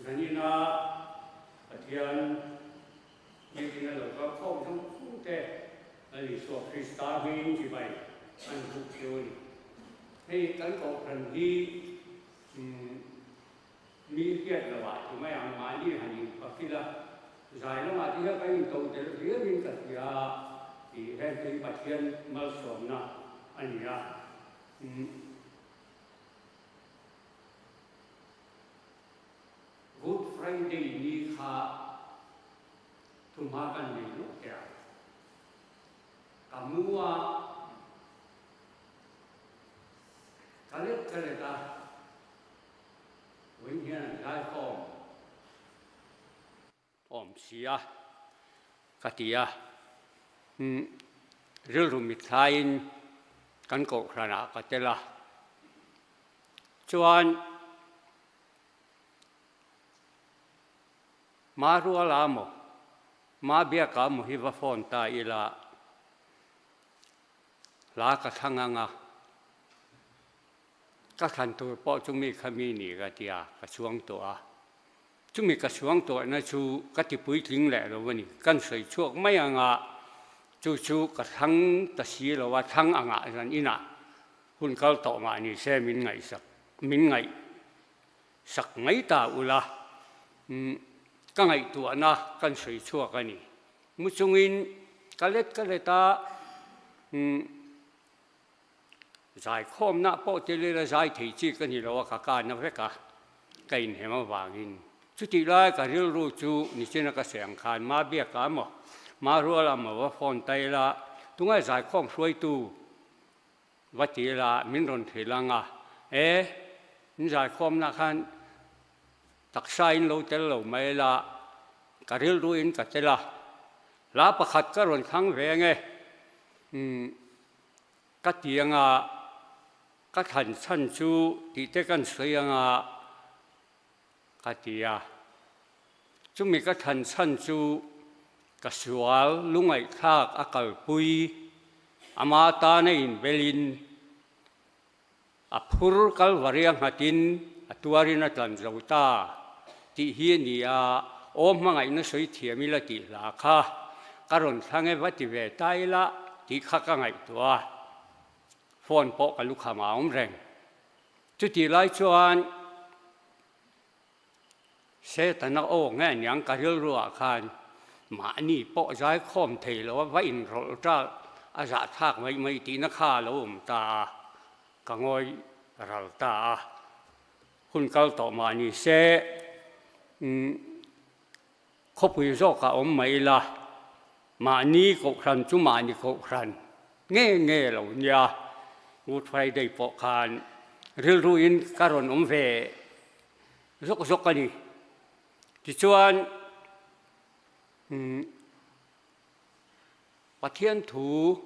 Zanina Pathian biakina lo kal khawm zawng zawng te Lal Isua Krista hmingin chibai an hmuh cheu a ni. Hei kan kohhran hi mi hriat lo ah ti mai ang mahni han infak ila zai lamah te hian kan into tel riauin ka hria a tih heng te hi Pathian malsawmna a ni a. Good Friday ni kha thumha kan nei lawk teh a, ka mu a, ka let ka let a, vawiin hian an zaikhawm awm si a ka ti a, rilru mithlaiin kan kohhranah ka tel a, chuan Ma ruala maw, Ma biaka maw hi va phone ta ila, hla ka thlang ang a, ka thlan tur pawh chu mi kha mi ni ka tia ka chuang tawh a. Chumi ka suang tuahna chu ka ti puitling leh lo a ni. Kan sawi chhuak mai anga chu chu ka thlang ta si lo a, thlang angah zan inah hun kal tawh mah ni se min ngaihsak, min ngaihsak mai ta ula, ka ngaihtuahna kan sawi chhuak a ni. Mu chungin ka let ka let a, Zaikhawmna pawh tel ila zai thei chi ka ni lo a, ka kana vek a, ka inhem avangin. Chutih lai ka rilru chu nichina ka sawi ang khan Ma Biaka maw, Ma Ruala maw va phone ta ila, tunge zaikhawm hruaitu va ti ila min rawn hrilh ang a, e, in zaikhawmna khan taksa in lo tel lo mai ila, ka rilru in ka tel a, hla pakhat ka rawn thlang ve ang e, umm. Ka ti anga ka thlan chhan chu tih te kan sawi anga ka ti a. Chumi ka thlan chhan chu ka sual lungaihthlak a kalpui ama tana inbelin a phur Kalvaria nghatin a tuarin a tlan zo ta tih hi a ni a, aw hmangaihna sawi thiam ila tih hla kha ka rawn thlang e va ti ve ta ila tih kha ka ngaihtuah a, phone pawh ka lukham a awm reng. Chutih lai chuan Setana aw nge aniang ka rilruah khan mahni pawh zaikhawm thei lo a va inrawlh ṭalh a zahthlak mai mai tihna kha a lo awm ta a, ka ngawi ral ta a. Hun kal tawh mah ni se, khawpui zawkah awm mai ila, mahni kohhran chu mahni kohhran nge nge lo nia. Good Friday pawh khan rilruin ka rawn awm ve zawk zawk a ni. Tichuan, Pathian thu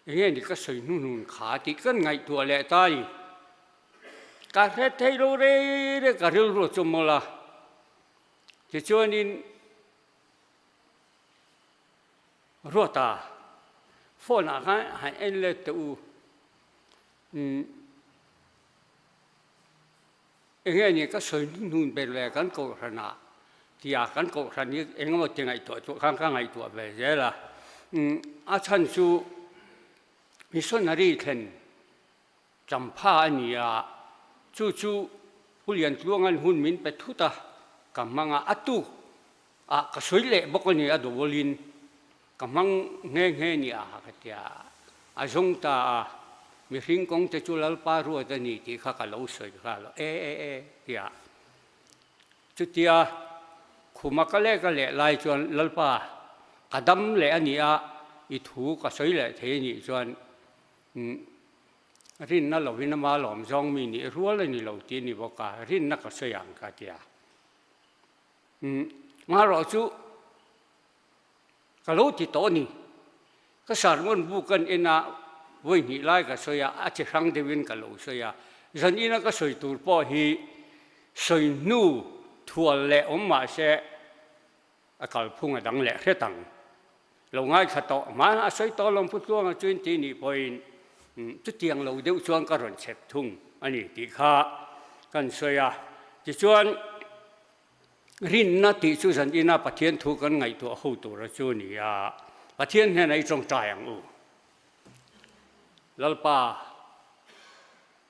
Enge ni ka sawi hnuhnun kha tih kan ngaihtuah leh ta a ni. Ka hre thei lo rei rei ka rilru chu mawlh a. Tichuanin Ruata phone ah khan han en let teh u. Umm enge ni ka sawi hnuhnun ber le kan kohhran ah tia kan kohhran hi engemaw ti ngaihtuah tur khan ka ngaihtuah ve zel a. Umm a chhan chu missionary thlen champha a ni a, chu chu Pu Liantluanga'n hun min pe thut a, ka hmang a, a tuk ah ka sawi leh bawk a ni a dawlin Ka hmang nghe nghe ni a ka ti a, a zawng ta a, mihring kawng te chu Lalpa ruat a ni tih kha ka lo sawi kha lo e e e ti a. Chutia khuma ka leh ka leh lai chuan Lalpa ka dam leh a ni a, i thu ka sawi leh thei a nih chuan rinna lovin ama lawm zawng mi nih rual a ni lo tih a ni bawk a, rinna ka sawi ang ka ti a. Marawh chu Ka lo ti tawh a ni. Ka sermon bu kan en a, vawi hnih lai ka sawi a, a chi hrang deuhin ka lo sawi a. Zan ina ka sawi tur pawh hi sawi hnu thual leh awm mah se a kalphung a dang leh hret ang. Lo ngaithla tawh hma a sawi tawh lawm Pu Tluanga chuin tih nih pawhin chutiang lo deuh chuan ka rawn chhep thung a ni tih kha kan sawi a. Tichuan, rinna tih chu zan ina Pathian thu kan ngaihtuah ho tura chu a ni a, Pathian hnenah i tawngtai ang u. Lalpa,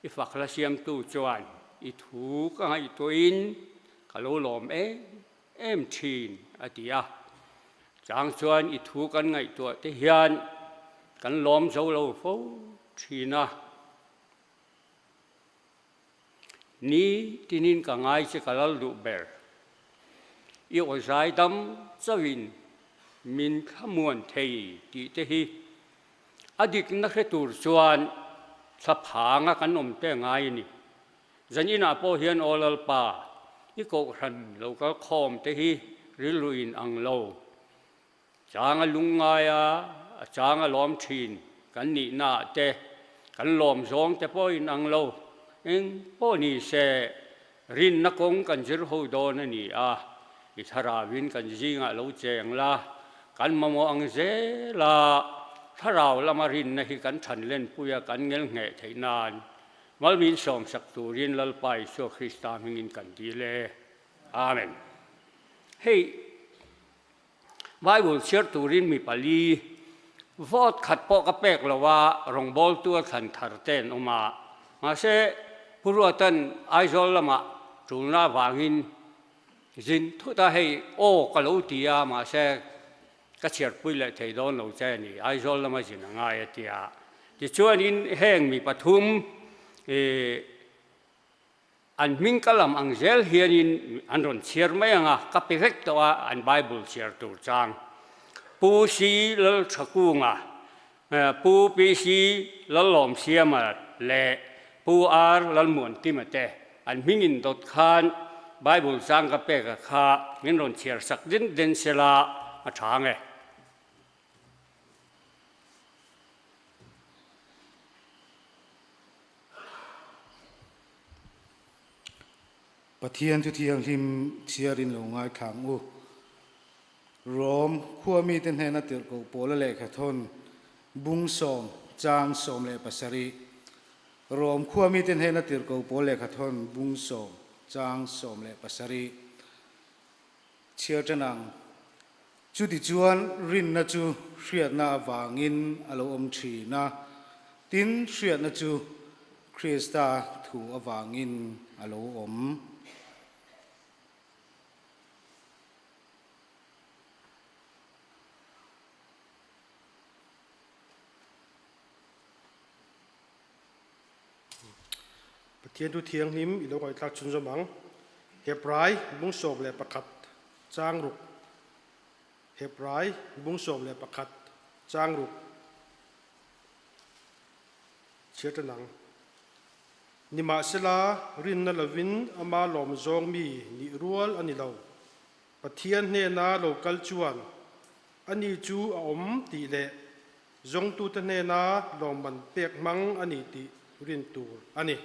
i fak hla siamtu chuan i thu ka ngaihtuahin ka lo lawm em em thin, a ti a. Chang chuan i thu kan ngaihtuah te hian kan lawm zo lo fo thin a. Ni tinin ka ngai che ka lal duh ber. I aw zai dam chauhin min thlamuan thei tih te hi a dikna hre tur chuan thla phanga kan awm te ngai a ni. Zan inah pawh hian aw Lalpa, i kohhran lo kal khawm te hi rilru in ang lo. Chang a lungngai a, a chang a lawm thin kan nihna ah te, kan lawm zawng te pawh in ang lo. Eng pawh ni se, rinna kawng kan zir ho dawn a ni a, i thlarauin kan zingah lo cheng la, kan mamawh ang zel a, thlarau lama rinna hi kan than lenpui a kan ngelngheh theih nan Malmin sawmsak turin Lalpa Isua Krista hmingin kan dil e. Amen. Hei Bible chhiar turin mi pali vote khat pawh ka pek lo a, rawngbawltu a thlan thar te an awm a. Mahse, Pu Ruatan Aizawl lamah tulna avangin zin thut a, hei aw ka lo ti a, mahse Ka chhiarpui leh thei dawn lo che a ni, Aizawl lama zin a ngai a ti a. Tichuanin heng mi pathum ih an hming ka lam ang zel hianin an rawn chhiar mai ang a, ka pe vek tawh a an Bible chhiar tur chang. Pu Si Lalthakunga, Pu PC Lallawmsiama leh Pu Ar Lalmuantima te an hming indawt khan Bible chang ka pek a kha min rawn chhiar sak den den sela a tha ang e. Pathian chu thianghlim chhiarin lo ngaithlang u. Rom khua mite hnena tirhkoh Paula lehkha thawn bung sawm chang 17. Rom khua mite hnena tirhkoh Paul lehkha thawn bung sawm chang 17. Chhiar ṭan ang. Chutichuan rinna chu hriatna avangin a lo awm ṭhin a, tin hriatna chu Krista thu avangin a lo awm. Pathian thu thianghlim i lo ngaihthlak chhunzawm ang. Hebrai bung 11 chang ruk Hebrai bung 11 chang ruk chhiar tan ang. Nimahsela, rinna lovin ama lawm zawng mi nih rual a ni lo. Pathian hnena lo kal chuan ani chu a awm tih leh zawngtute hnena lawmman pek hmang a ni tih rin tur a ni.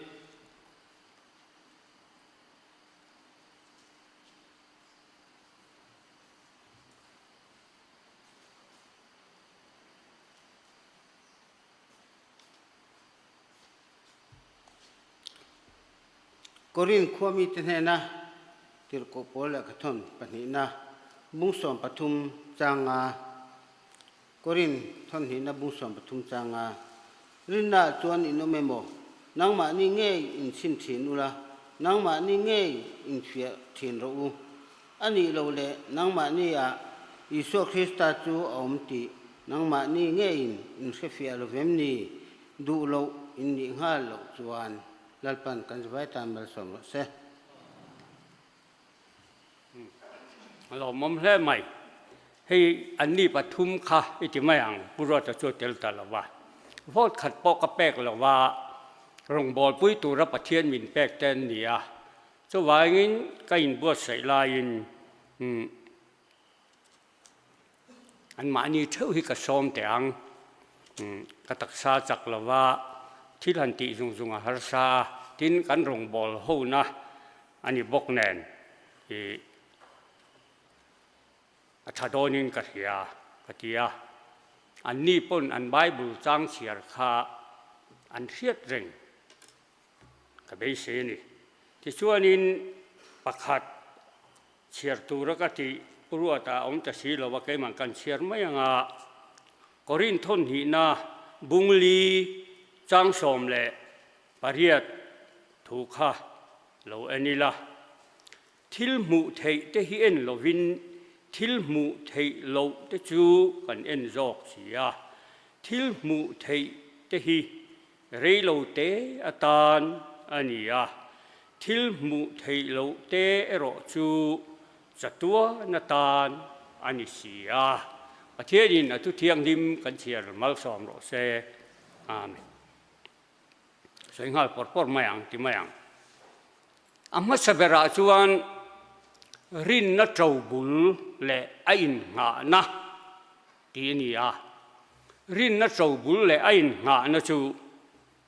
Korinth khuamite hnena tirhkoh pawl lehkha thawn pahnihna bung 13 changa Korinth thawn hnihna bung 13 changa Rinnaah chuan in awm emaw? Nangmahni ngei in chhin thin ula, nangmahni ngei in fiah thin rawh u. A nih loh leh nangmahni ah Isua Krista chu a awm tih nangmahni ngeiin in hrefiah lo vem ni? Duh loh in nih nghal loh chuan Lalpan kan zivai tan malsawm rawh se. A lawmawm hle mai. Hei anni pathum kha i ti mai ang, Pu Ruata chu a tel ta lo va. Vote khat pawh ka pek lo va, rawngbawlpui tura Pathian min pek te an ni a. Chuvangin ka inbuatsaih laiin anmahni theuh hi ka sawm teh ang. Ka taksa chak lova thil han tih zung zung a harsa a, tin kan rawngbâwl hona a ni bawk nen ih a tha dawnin ka hria ka ti a. Anni pawn an Bible chang chhiar kha an hriat reng. Ka beisei a ni. Tichuanin Pakhat chhiar tura ka tih ruatah a awm ta si lo a, keimah kan chhiar mai ang a. Korinth thawnhnihna bungli chang 18 thu kha lo en ila. Thil hmuh theih te hi en lovin thil hmuh theih loh te chu kan en zawk si a. Thil hmuh theih te hi rei lo te atan a ni a, thil hmuh theih loh te erawh chu chatuan atan a ni si a. Pathianin a thuthianghlim kan chhiar malsawm rawh se. Amen. Sawi nghal pawr pawr mai ang ti mai ang. A hmasa berah chuan rinna to bul leh a innghahna tih a ni a. Rinna to bul leh a innghahna chu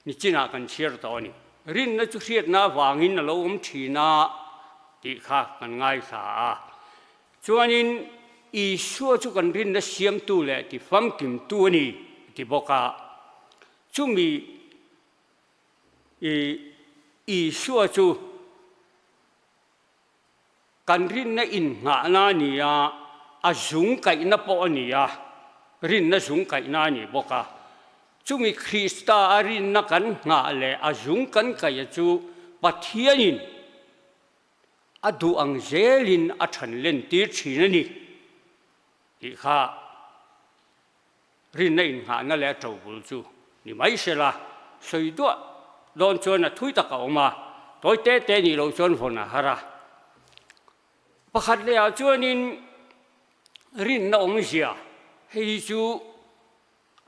nichinah kan chhiar tawh a ni. Rinna chu hriatna avangin a lo awm thin a tih kha kan ngaithla a. Chuanin Isua chu kan rinna siamtu leh tifamkimtu a ni ti bawk a. Chumi i Isua chu kan rinna innghahna a ni a, a zung kaihna pawh a ni a, rinna zung kaihna a ni bawk a. Chumi Krista a rinna kan nghah leh a zung kan kaih chu Pathianin a duh ang zelin a than lentir thin a ni tih kha Rinna innghahna leh a ṭobul chu ni mai se la, sawi duah dawn chuan a thui tak a awm a, tawi te te nih loh chuan vawn a har a. Pakhat lehah chuanin rinna awmzia hei hi chu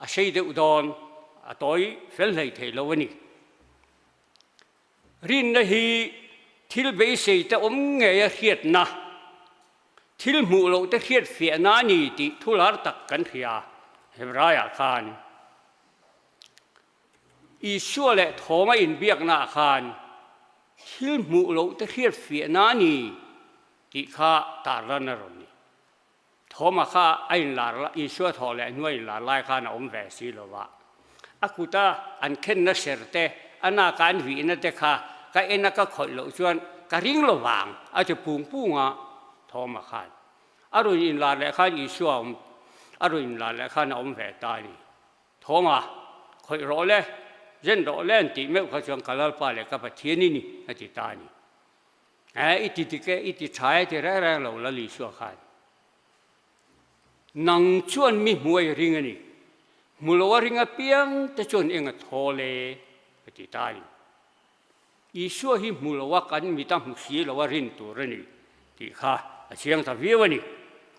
a sei deuh dawn, a tawi fel hlei thei lo a ni. Rinna hi thil beisei te awm ngei a hriatna, thil hmuh loh te hriat fiahna a ni tih thu lar tak kan hria Hebraiah khan. Isua leh Thawma inbiaknaah khan thil hmuh loh te hriat fiahna a ni tih kha tarlan a rawn ni. Thawma kha a inlar Isua thawh leh hnuai inlar lai khan a awm ve si lo va. A kuta an khenna ser te, a naka an vihna te kha ka en a ka khawih loh chuan ka ring lo vang a ti pung pung a, Thawma khan. A rawn inlar leh khan Isua a awm, a rawn inlar leh khan a awm ve ta a ni. Thawma, khawih rawh le, zen rawh le an tih meuh kha chuan ka Lalpa leh ka Pathian i ni a ti ta a ni. Eh, i ti dik e, i ti tha e ti reng reng lo Lal Isua khan. Nang chuan mi hmuai ring a ni. Hmu lo a ring apiang te chuan eng a thawl e, a ti ta a ni. Isua hi hmu lo a kan mit a hmu si lo a rin tur a ni tih kha a chiang ta viau a ni.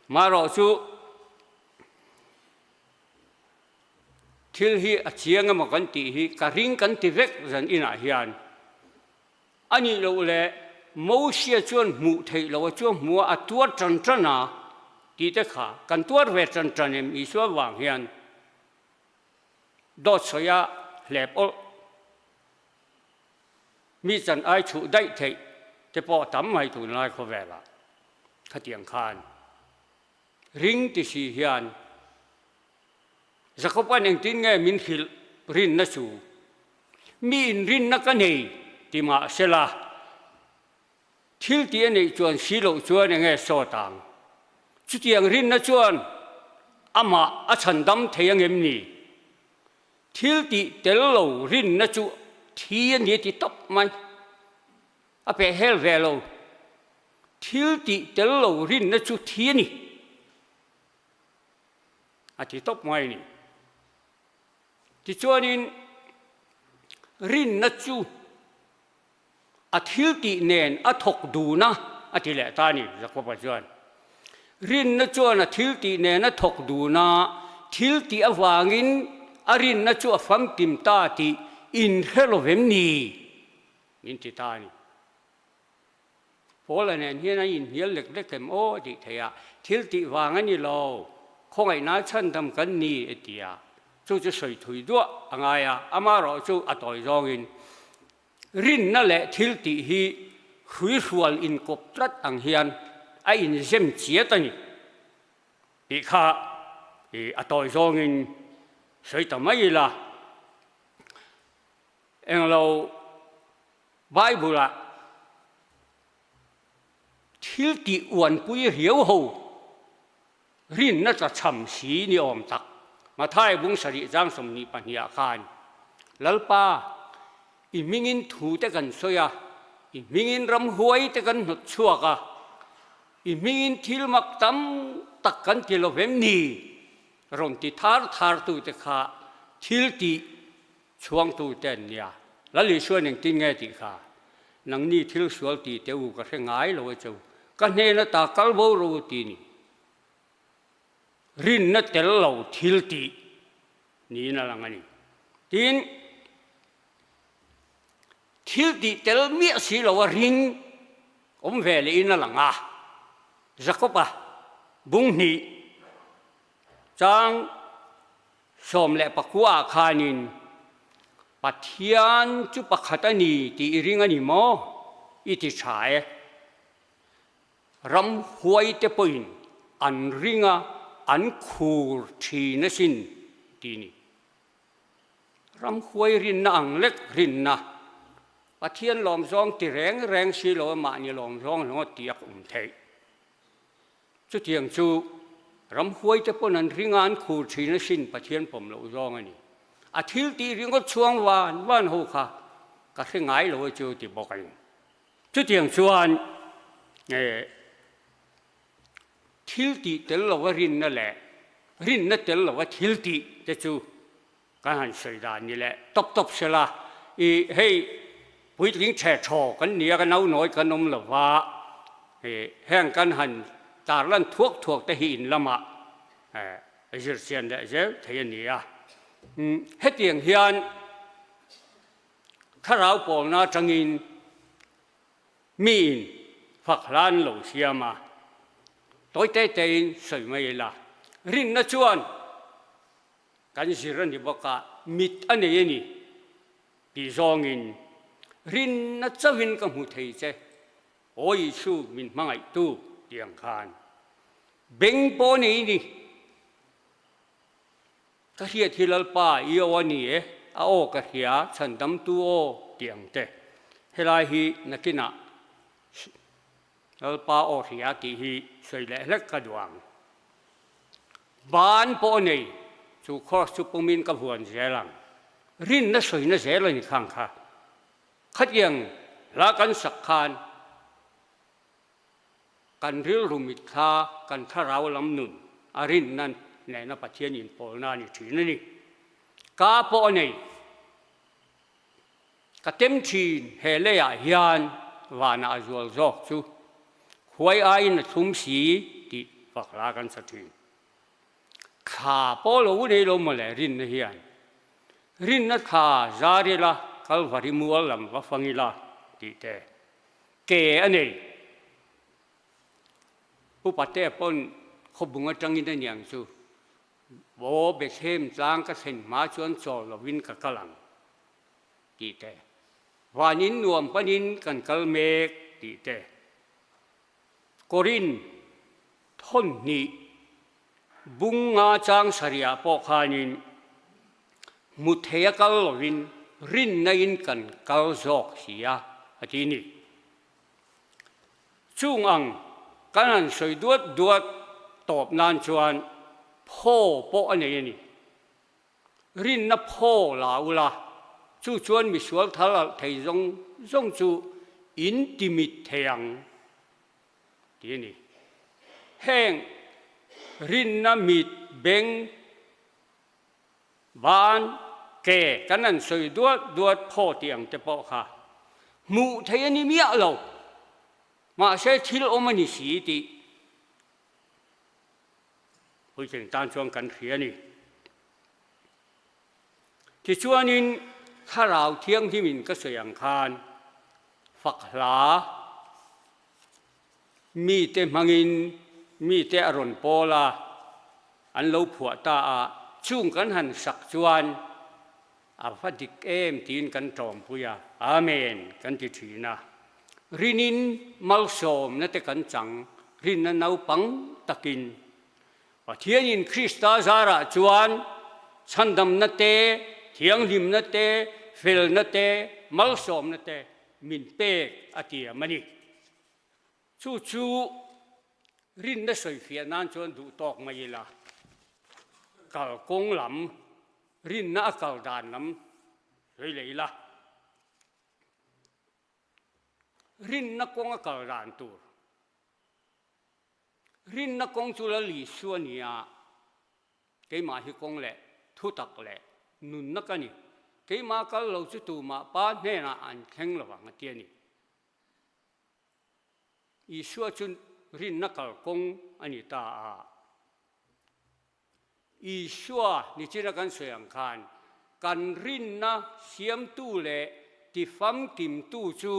Marawh chu thil hi a chiang emaw kan tih hi ka ring kan ti vek zan inah hian. A nih loh leh Mosia chuan hmuh theih loh a chuan hmuh a, a tuar tan tan a tih te kha kan tuar ve tan tan em Isua vang hian dawt sawi a hlep awlh mi chan ai chhuh daih theih te pawh a tam mai tunlai khawvelah khatiang khan ring ti si hian Jakoba'n engtin nge min hrilh rinna chu? Mi inrinna ka nei ti mah sela, thil tih a neih chuan si loh chuan enge sawt ang? Chutiang rinna chuan amah a chhandam thei angem ni? Thil tih tel lo rinna chu thi a ni a ti tawp mai. A pehhel ve lo. Thil tih tel lo rinna chu thi a ni. A ti tawp mai a ni. Tichuanin rinna chu a thil tih nen a thawk dun a, a ti leh ta a ni, Jakoba chuan. Rinna chuan a thil tih nen a thawk dun a, thil tih avangin a rinna chu a famkim ta tih inhre lo vem ni? Min ti ta a ni. Paula nen hian an inhnial lek lek em aw tih theih a, thil tih vang a ni lo, khawngaihna chhandam kan ni e ti a, chu chu sawi thui duah a ngai a, amaherawh chu a tawi zawngin rinna leh thil tih hi hruihrual inkawp tlat ang hian a inzem chiat a ni tih kha a tawi zawngin sawi ta mai ila. Englo Bible-ah Thil tih uanpui riau ho rinna tlachham si ni awm tak Mathai bung sarih chang 22 ah khan Lalpa i hmingin thu te kan sawi a, i hmingin ramhuai te kan hnawt chhuak a, i hmingin thil mak tam tak kan ti lo vem ni? Rawn ti thar thar tu te kha thil tih Chhuangtu te an nia. Lal Isuan engtin nge tih kha? Nangni thil sual tih teh u ka hre ngai lo e cheu. Ka hnen ata kal bo ro u ti ni. Rinna tel lo thil tih niin a lang a ni. Tin, thil tih tel miah si lo a ring awm ve lehin a lang a. Jakob-a bung hnih chang 19 ah khanin Pathian chu pakhat a ni tih i ring a ni maw? I ti tha e. Ramhuaite pawhin an ring a, an khur thin asin ti ni. Ramhuai rinna ang lek rinna, Pathian lawmzawng ti reng reng si lo a mahni lawmzawng ringawt tih a awm theih. Chutiang chu ramhuaite pawn an ring a, an khur thin asin Pathian pawm loh zawng a ni. A thil tih ringawt chhuang van van ho kha ka hre ngai lo a chu ti bawk a ni. Chutiang chuan thil tih tel lova rinna leh rinna tel lova thil tih te chu kan han sawi dan ni leh tawp tawp sela i hei puitling chhe thaw kan nia ka nau nawi kan awm lova i heng kan han tarlan thuak thuak te hi in lamah zir chian leh zel thei a ni a. Hetiang hian thlarau pawlna atangin Miin fak hlan lo siam a, tawi te tein sawi mai ila, rinna chuan kan zir a ni bawk a, mit a nei a ni tih zawngin rinna chauhin ka hmu thei che, Aw Isu min hmangaihtu tih ang khan beng pawh nei ni. Ka hriat hi Lalpa i aw a ni e, a aw ka hria, chhandamtu aw tih ang te. Helai hi nakinah Lalpa aw hria tih hi sawi leh hlek ka duh ang. Ban pawh a nei, chu cross chu pumin ka vuan zel ang. Rinna sawina zel a ni khang kha. Khatiang hla kan sak khan Kan rilru mitthla, kan thlarau lam nun a rinna nena Pathian inpawlna a ni thin a ni. Ka pawh a nei. Ka tem thin he leiah hian vanah a zual zawk chu khuai aiin a thlum si tih fak la kan sa thin. Thla pawh lo nei lo mawle rinna hian. Rinna thla zar ila Kalvari mual lam va fang ila tih te. Ke a nei. Pu Patea pawn khawbung atangin a niang chu, Aw Bethlehem tlang ka thlen hma chuan chawl lovin ka kal ang, tih te. Vanin nuam panin kan kal mek, tih te. Korin thawnhnih bung nga chang sarihah pawh khanin hmu thei a kal lovin rinna in kan kal zawk si a, a ti ni. Chung ang kan han sawi duat duat tawp nan chuan phaw pawh a nei a ni. Rinna phaw la ula, chu chuan misual thal alh thei zawng zawng chu in timit thei ang. Ti a ni. Heng rinna mit, beng, ban, ke kan han sawi duat duat phaw tih ang te pawh kha hmuh theih a ni miah lo. Mahse thil awm a ni si tih puitling tan chuan kan hria a ni. Tichuanin Thlarau Thianghlimin ka sawi ang khan fak hla mite hmangin mite a rawn pawl a, an lo phuah ta a, chung kan han sak chuan a va dik em tiin kan tawmpui a, Amen kan ti thin a. Rinin malsawmna te kan chang, rinna naupang takin Pathianin Krista zarah chuan chhandamna te, thianghlimna te, felna te, malsawmna te min pek a tiam a ni. Chu chu rinna sawifiah nan chuan duh tawk mai ila, kalkawng lam, rinna a kal dan lam sawi leh ila. Rinna kawng a kal dan tur. Rinna kawng chu Lal Isua a ni a, keimah hi kawng leh thutak leh nunna ka ni. Keimah kal lo chu tumah Pa hnenah an thleng lo ang a ti a ni. Isua chu rinna kalkawng a ni ta a. Isua nichina kan sawi ang khan kan rinna siamtu leh tifamkimtu chu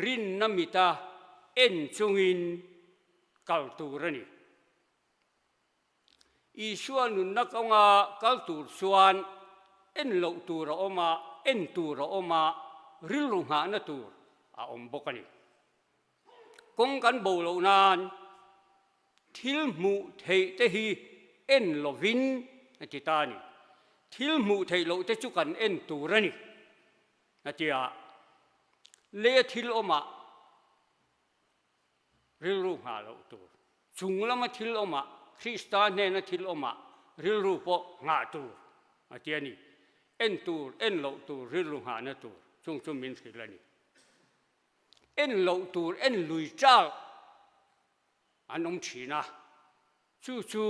rinna mita en chungin kal tur a ni. Isua nunna kawnga kal tur chuan en loh tur a awm a, en tur a awm a, rilru nghahna tur a awm bawk a ni. Kawng kan bo loh nan thil hmuh theih te hi en lovin a ti ta a ni. Thil hmuh theih loh te chu kan en tur a ni a ti a. Leia thil awmah rilru nghah loh tur, chung lama thil awmah, Krista hnena thil awmah rilru pawh nghah tur a ti a ni. En tur, en loh tur, rilru nghahna tur chung chu min hrilh a ni. En loh tur en lui chal an awm thin a, chu chu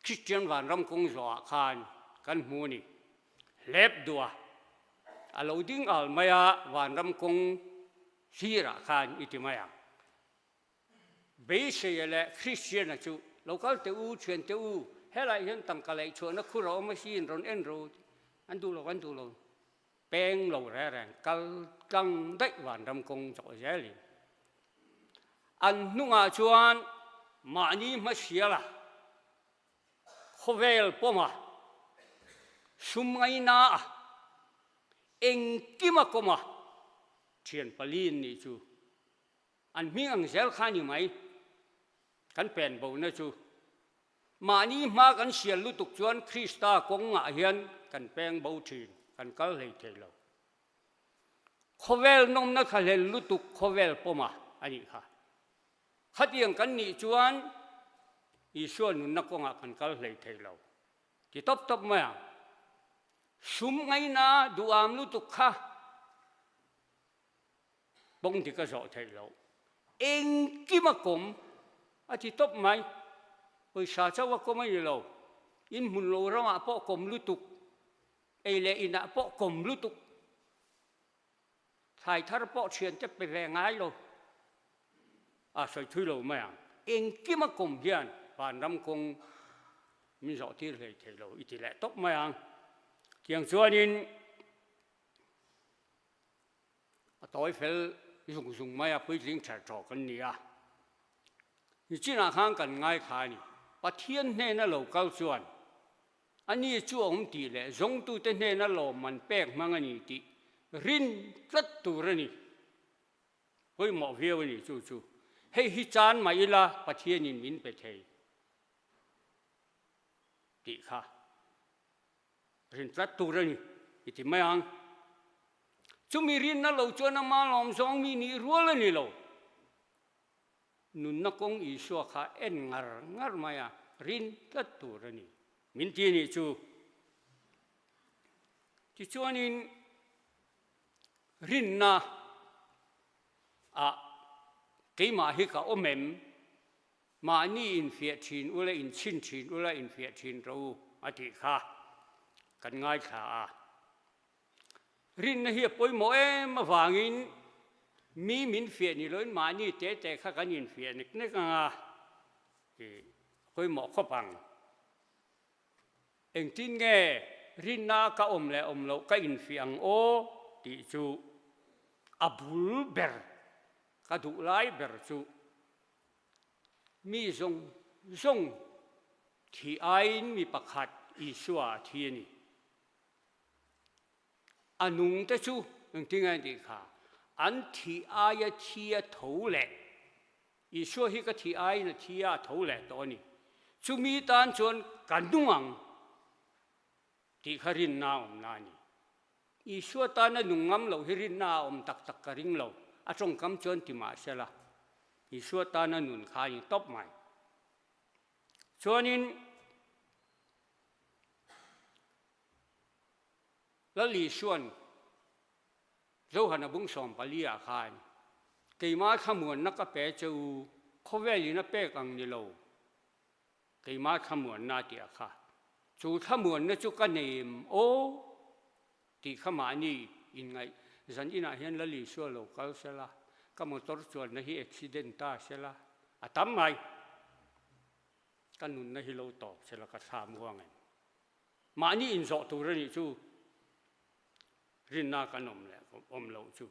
Kristian vanram kawng zawhah khan kan hmu a ni. Hlep duh a, a lo ding al mai a vanram kawng sirah khan i ti mai ang. Beiseia leh Kristiana chu lo kal teh u, thian teh u, helaiah hian tangka laih chhuahna khur a awm asin, rawn en rawh u, an duh lo, an duh lo. Peng lo reng reng kal tlang daih vanram kawng zawh zelin an hnungah chuan mahni hmasiala khawvel pawma sum ngaina a engkima kawma thian pali an nih chu an hming ang zel kha a ni mai kan pen bona chu. Mahni hma kan sial lutuk chuan Krista kawngah hian kan peng bo thin, kan kal hlei thei lo. Khawvel nawmna kha hlel lutuk khawvel pawma a nih kha. Khatiang kan nih chuan Isua nunna kawngah kan kal hlei thei lo. Ti tawp tawp mai ang. Sum ngaina duham lutuk kha Bawng dik a zawh theih loh. Engkim a kawm a ti tawp mai. Pawisa chauh a kawm a ni lo. In hmun lo ramah pawh kawm lutuk. Ei leh inah pawh kawm lutuk. Thlai thar pawh thiante pe ve ngai lo. A sawi thui lo mai ang. Engkim a kawm hian vanram kawng min zawh tir hlei thei lo i ti leh tawp mai ang. Tiang chuanin A tawi fel zung zung mai a, puitling ther tawh kan ni a. Nichinah khan kan ngaithla a ni. Pathian hnena lo kal chuan ani chu a awm tih leh zawngtute hnena lawmman pek hmang a ni tih rin tlat tur a ni. Pawimawh viau a ni chu chu. Hei hi chan mah ila Pathianin min pe thei tih kha. Rin tlat tur a ni i ti mai ang. Chumi rinna lo chuan ama lawm zawng mi nih rual a ni lo. Nunna kawng Isua kha en ngar ngar mai a, rin tlat tur a ni. Min ti a nih chu. Tichuanin rinna ah keimah hi ka awm em? Mahni infiah thin ula, inchhin thin ula, infiah thin rawh u a tih kha kan ngaithla a. Rinna hi a pawimawh em avangin mi min fiah ni loin mahni te te kha kan infiah nek nek ang a, tih a pawimawh khawp ang. Engtin nge rinna ka awm leh awm loh ka infiah ang aw tih chu a bul ber, ka duh lai ber chu Mi zawng zawng thih aiin mi pakhat Isua a thi a ni. A nungte chu engtin nge an tih kha? An thih aia thi a tho leh. Isua hi ka thih aiin a thi a, a tho leh tawh a ni. Chumi tan chuan ka nung ang tih kha rinna a awmna a ni. Isua tana nung ngam loh hi rinna a awm tak tak ka ring lo. A tawngkam chuan ti mah sela, Isua tana nun kha a ni tawp mai. Chuanin Lal Isua'n Johana bung 14 ah khan, Keimah thlamuanna ka pe che u, khawvelin a pek ang ni lo, keimah thlamuanna a tih a kha. Chu thlamuanna chu ka nei em aw? Tih kha mahni inngaih zan inah hian Lal Isua lo kal sela, ka motor chuanna hi accident ta sela, a tam mai. Ka nunna hi lo tawp sela ka thlam huang em? Mahni inzawh tur a nih chu rinna kan awm leh awm loh chu.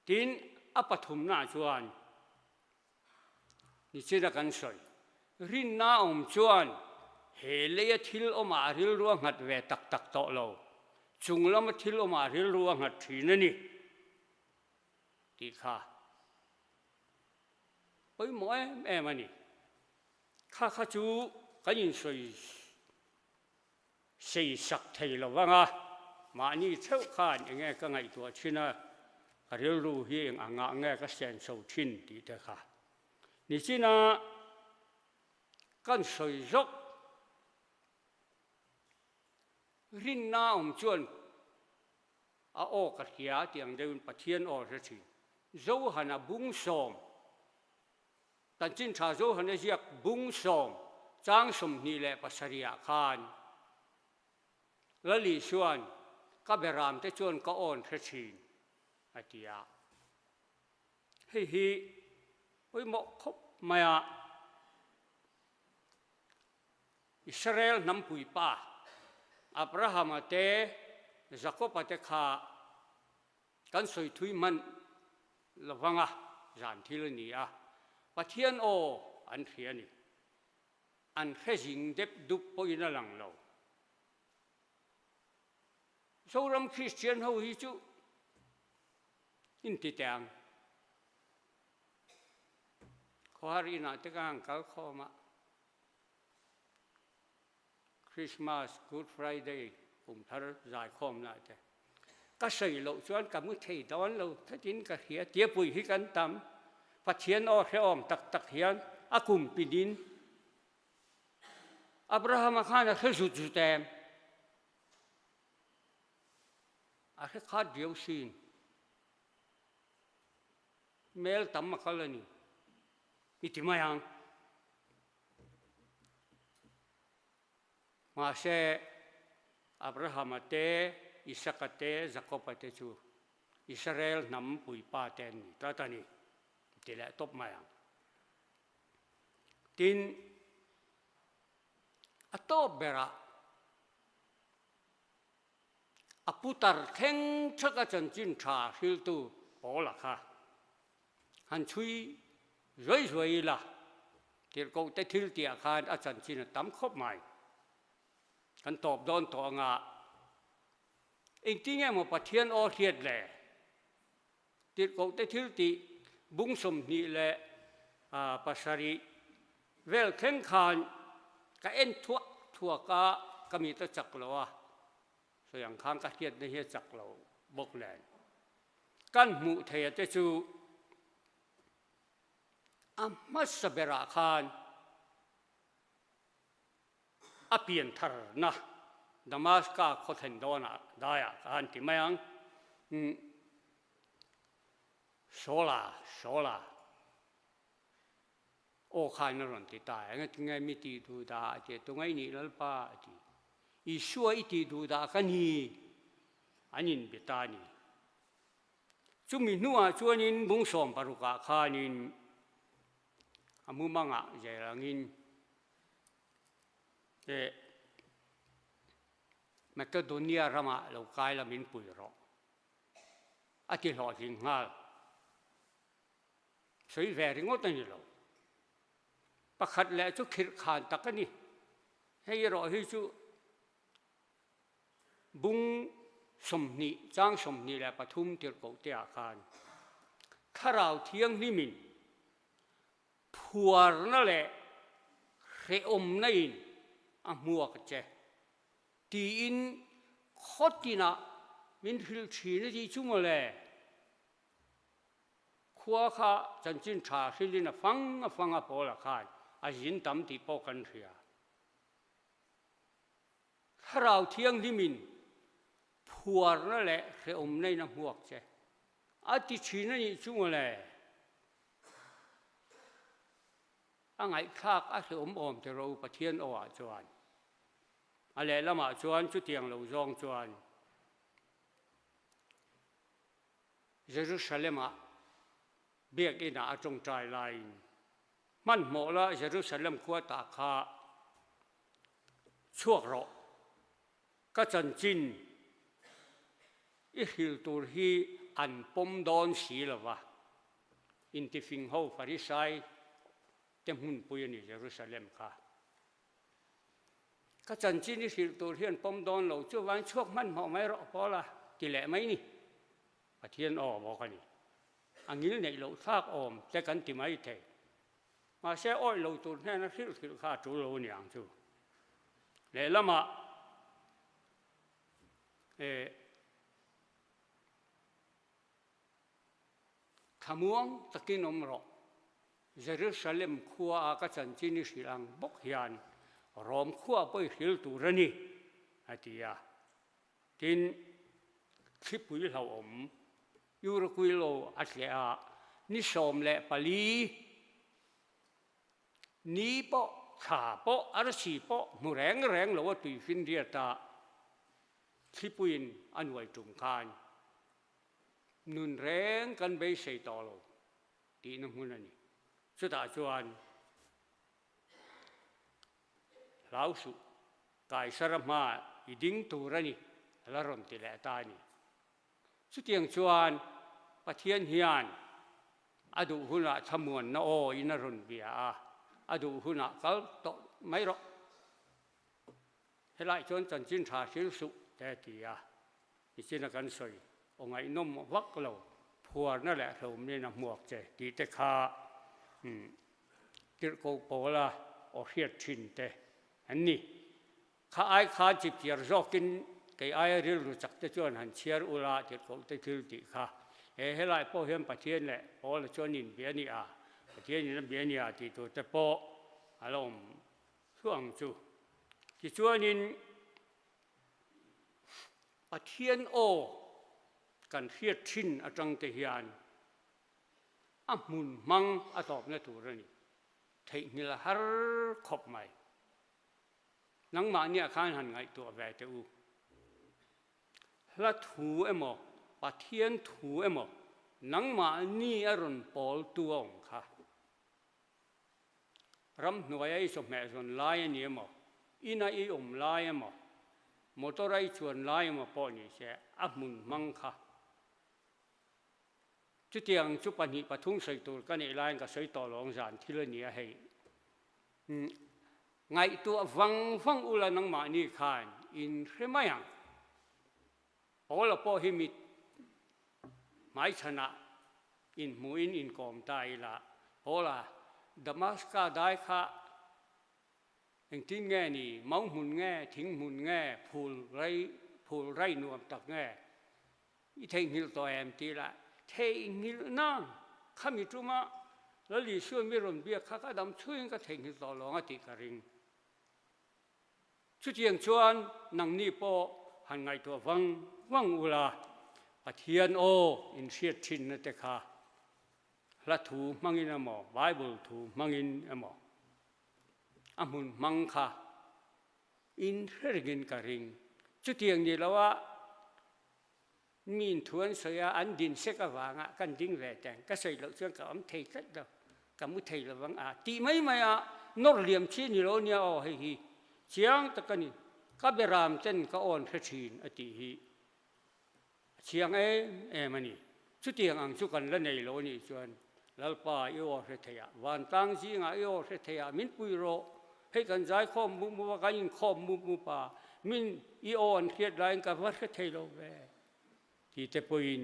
Tin, a pathumnaah chuan Nichina kan sawi, rinna awm chuan he leia thil awmah rilru a nghat ve tak tak tawh lo, chung lama thil awmah rilru a nghat thin a ni tih kha pawimawh em em a ni. Kha kha chu kan insawi Sei sak thei lo vang a, mahni theuh khan eng nge ka ngaihtuah thin a, ka rilru hi eng angah nge ka senso thin tih te kha nichina kan sawi zawk. Rinna awm chuan a aw ka hria tih ang deuhin Pathian aw hre thin. Johana bung sawm Chanchin Tha Johana ziak bung sawm chang 27 ah khan Lali chuan ka beram te chuan ka awn hre thin a ti a. Hei hi pawimawh khawp mai a, Israel hnampui pa Abrahama te Jakoba te kha Kan sawi thui hman lovanga zan thil a ni a, Pathian aw an hria a ni. An hre zing dep dup pawhin a lang lo. Zoram Kristian ho hi chu inti teh ang. Khawhar inah te ka han kal khawm a, Christmas, Good Friday, kum thar zaikhawmna te. Ka sawi loh chuan ka mu thei dawn lo thlatin ka hria tia pui hi kan tam. Pathian aw hrehawm tak tak hian a kum pinin Abrahama khan a hre zut zut em? A hre khat viau sin. Mel tam a kal a ni. I ti mai ang. Mahse, Abrahama te, Isaka te, Jakoba te chu Israel hnam puipa te an ni tlat a ni, ti leh tawp mai ang. Tin, a tawp berah a putar thleng thaka chanchin tha hriltu Paula kha Han chhui zuai zuai ila, tirhkoh te thil tihah khan a chanchin a tam khawp mai. Kan tawp dawn tawh anga engtin nge maw Pathian aw hriat le? Tirhkoh te thil tih bung 27 vel thleng khan ka en thuak thuak a, ka mit a chak lo a, sawi ang khan ka hriatna hi a chak lo bawk nen. Kan hmuh theia te chu a hmasa berah khan a pian tharna Damaska khaw thlen dawnah daiah khan ti mai ang, Saula, Saula, aw khan a rawn ti ta, engatinge mi tih duh dah a ti a, tunga i nih Lalpa a ti. Isua i tih duh dah ka ni, an inbe ta a ni. Chumi hnuah chuanin bung 60 ah khanin a mumangah zel angin eh Makedonia ramah lo kai la min pui rawh a ti hlawhtling nghal. Sawi ve ringawt a ni lo. Pakhat leh chu khirh khan tak a ni. Hei erawh hi chu bung 20 chang 23 tirhkoh te ah khan Thlarau Thianghlimin phuarna leh hrehawmna in a hmuak che tiin khawtinah min hrilh thin a tih chu mawle. Khua kha chanchin tha hrilhin a fang a fang a Paula khan a zin tam tih pawh kan hria. Thlarau Thianghlimin phuarna leh hrehawmna in a hmuak che a ti thin a nih chu mawle. A ngaihthlak a hrehawm awm te ro Pathian aw ah chuan. A lehlamah chuan chutiang lo zawng chuan Jerusalem-ah biakinn-ah a tawngtai laiin hmanhmawh la Jerusalem khua tah kha chhuak rawh, ka chanchin i hril tur hi an pawm dawn si lo va, intifing ho Farisai te hmunpui a ni Jerusalem kha. Ka chanchin i hrilh tur hian pawm dawn lo, chuvangin chhuak hmanhmawh mai rawh Paula ti leh mai ni. Pathian aw bawk a ni. A ngil neih loh thlak awm te kan ti mai thei. Mahse awih lo tur hnena hrilh hrilh kha a tul lo a ni ang chu. Lehlamah eh Thlamuang takin awm rawh. Jerusalem khua a ka chanchin i hrilh ang bawk hian Rom khua pawh i hrilh tur a ni, a ti a. Tin, thlipui hlauhawm Euroquilo a tleh a, ni 14 ni pawh, thla pawh, arsi pawh hmu reng reng lo a tuifinriat a, thlipuiin a nuai tum khan Nun reng kan beisei tawh lo tihna hmun a ni. Chutah chuan hlau suh, Kaisara hma i ding tur a ni, a la rawn ti leh ta a ni. Chutiang chuan Pathian hian a duh hunah thlamuanna aw in a rawn bia a, a duh hunah kal tawh mai rawh. Helaiah chuan chanchin tha hril suh te a ti a, nichina kan sawi aw ngaihnawm vak lo, phuarna leh hlawmnin a hmuak che tih te kha tirhkoh pawla aw hriat thin te an ni. Kha ai khan chipchiar zawkin kei aia rilru chak te chuan han chhiar ula tirhkoh te thil tih kha. He helai pawh hian Pathian leh Pawla chuan inbia a ni a, Pathian in a bia a ni a tih tur te pawh a la awm Chu ang chu. Tichuanin Pathian aw kan hriat thin atang te hian a hmun hmang a tawpna tur a ni. Theihnghilh a har khawp mai. Nangmahniah khan han ngaihtuah ve teh u. Hla thu emaw, Pathian thu emaw nangmahni a rawn pawl tu a awm kha. Ramhnuaia i chawhmeh zawn lai a ni emaw, ina i awm lai emaw, motor a i chuan lai emaw pawh ni se, a hmun hmang kha. Chutiang chu pahnih pathum sawi tur ka neih laiin ka sawi tawh lo ang zan thil a ni a hei. Ngaihtuah vang vang ula nangmahni khan in hre mai ang. Paula pawh hi mit hmaichhanah inhmuhin inkawm ta ila, Paula, Damaska dai kha engtin nge ni, mau hmun nge, thing hmun nge, phul rei, phul rai nuam tak nge i theihnghilh tawh em ti la, theihnghilh nang khami tuma Lal Isua mi rawn biak kha ka dam chhuiin ka theihnghilh tawh lo ang a tih ka ring. Chutiang chuan nangni pawh han ngaihtuah vang vang ula, Pathian aw inhriat thinna te kha hla thu hmangin emaw, Bible thu hmangin emaw a hmun hmang kha inhre ringin ka ring. Chutiang ni loa mi inthu an sawi a, an din sek avanga kan ding ve teng, ka sawi loh chuan ka awm thei tlat lo, ka mu thei lo vang a tih mai mai a, nawr liam chi ni lo nia aw hei hi chiang tak a ni, ka beram ten ka awn hre thin a tih hi a chiang em em a ni. Chutiang ang chu kan la nei lo anih chuan Lalpa i aw hre thei ah, vantlang zingah i aw hre thei ah min pui rawh, hei kan zaikhawm mup mup a, kan inkhawm mup mup a, min i aw an hriat laiin ka va hre thei lo ve ti te pawhin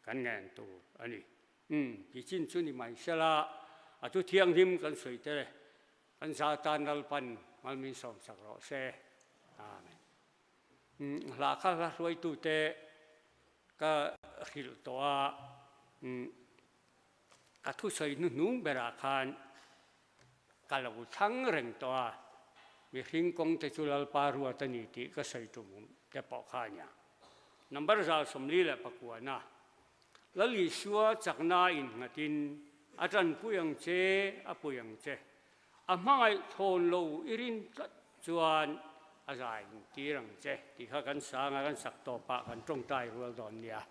kan ngen tur a ni. Umm, ti chin chu ni mai sela, a thu thianghlim kan sawi te kan za tan Lalpan malmin sawmsak rawh se. Amen. Hla kha hla hruaitute ka hrilh tawh a. Ka thusawi hnuhnung berah khan ka lo thlang reng tawh a, mihring kawng te chu Lalpa ruat a ni tih ka sawi tum te pawh kha a nia. Number 149 na, Lal Isua chakna innghatin a tanpui ang che, a pui ang che. A hmangaih thawn lo i rin tlat chuan a zai tir ang che tih kha kan sanga kan sak tawpah kan tawngtai rual dawn nia.